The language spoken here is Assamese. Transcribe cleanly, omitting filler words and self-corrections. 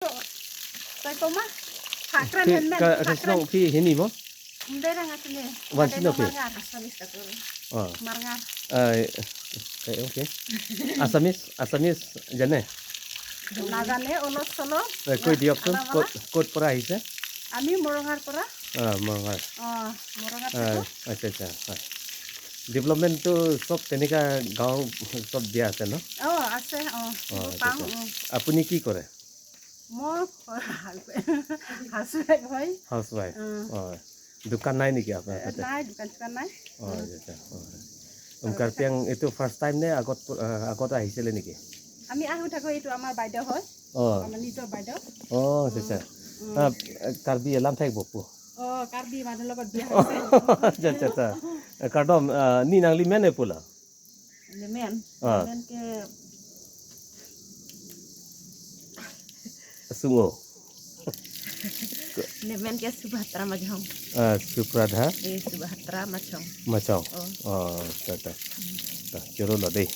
তই কমা ফি হিনি mo অঁ। Okay, Assamese Assamese জানে? নাজানে, অলপ চলপ। কৈ দিয়কচোন, ক'ত ক'ত পৰা আহিছে? আমি মৰঙাৰ পৰা। অঁ, মৰঙাৰ। অঁ, মৰঙাত। আচ্ছা আচ্ছা, হয়। ডেভেলপমেণ্টটো চব তেনেকুৱা গাঁও চব দিয়া আছে ন? অঁ, আছে। অঁ। অঁ। আপুনি কি কৰে? মই হাউচৱাইফ হয়। হাউচৱাইফ, অঁ। দোকান নাই নেকি আপোনাৰ তাতে? নাই, দোকান চোকান নাই। অঁ, আচ্ছা। অঁ, কাৰ্বি আং এইটো ফাৰ্ষ্ট টাইম নে আগত আগত আহিছিলে নেকি? আমি আহোঁ থাকোঁ। এইটো আমাৰ বাইদেউ হয়। অঁ। আমাৰ নিজৰ বাইদেউ। অঁ, আচ্ছা আচ্ছা। কাৰ্বি এলাম থাকিব পু। অঁ, কাৰ্বি মানুহৰ লগত বিয়া হৈছে। আচ্ছা আচ্ছা আচ্ছা। কাৰ্দম নি নাংলি মেন পুলা। মেন। অঁ। মেন কে। সুঙো। Nemen ke Subhatra Majong. Supradha? Eh, Subhatra Majong. Majong. Oh, ta ta. Ta, choro lo dei.